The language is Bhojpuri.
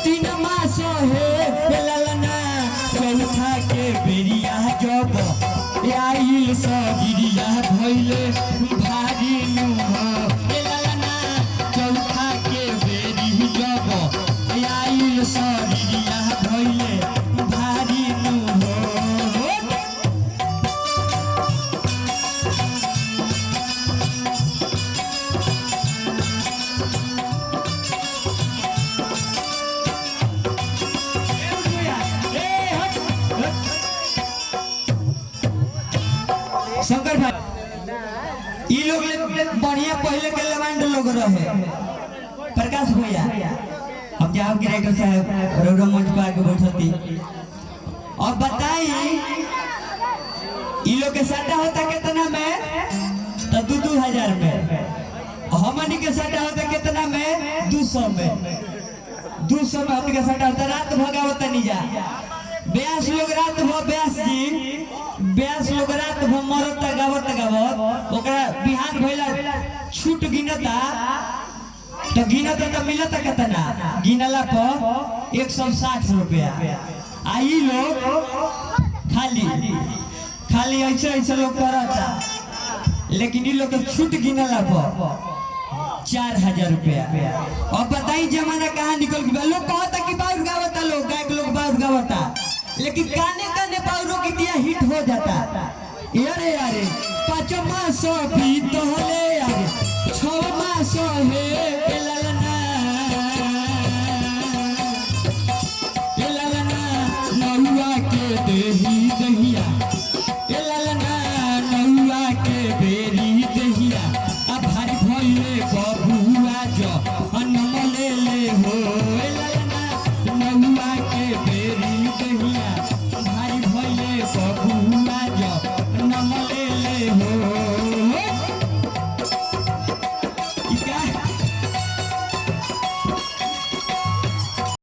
3 मास हे ललना, चौथा के बेरिया जब आइल सगिरिया भइले भारी नु हो। ए ललना, चौथा के बेरी जब आइल सगिरिया भइले भारी नु हो। शंकर भाई, ई लोग ले बढ़िया पहले के लेवांड लोग रहे। प्रकाश भैया, हम जाओ कि राइटर साहब रोडो मंच पर आके बैठती और बताई, ई लोग के साटा होता कितना में? तो 2-2 हजार में। हमनी के साटा होता कितना में? 200 में। 200 में हमनी के साटा होता। रात भगावता नहीं जा ब्यास लोग रात भर, ब्यास जी, ब्यास लोग रात भर मरता गावत गावत, ओकरा बिहान भइला छूट गिनता तो गिनता तो मिलता केतना? गिनला पर 160 रुपया। आ ई लोग खाली खाली ऐसे ऐसे लोग करता, लेकिन ई लोग के छूट गिनला पर 4000 रुपया। अब बताई, जमाना कहाँ निकल गया। लोग कहता कि बाउर गावता लोग, गायक लोग बाउर गावता, लेकिन काने काने बाउरो की दिया हिट हो जाता। अरे अरे, 5 मास बीतल।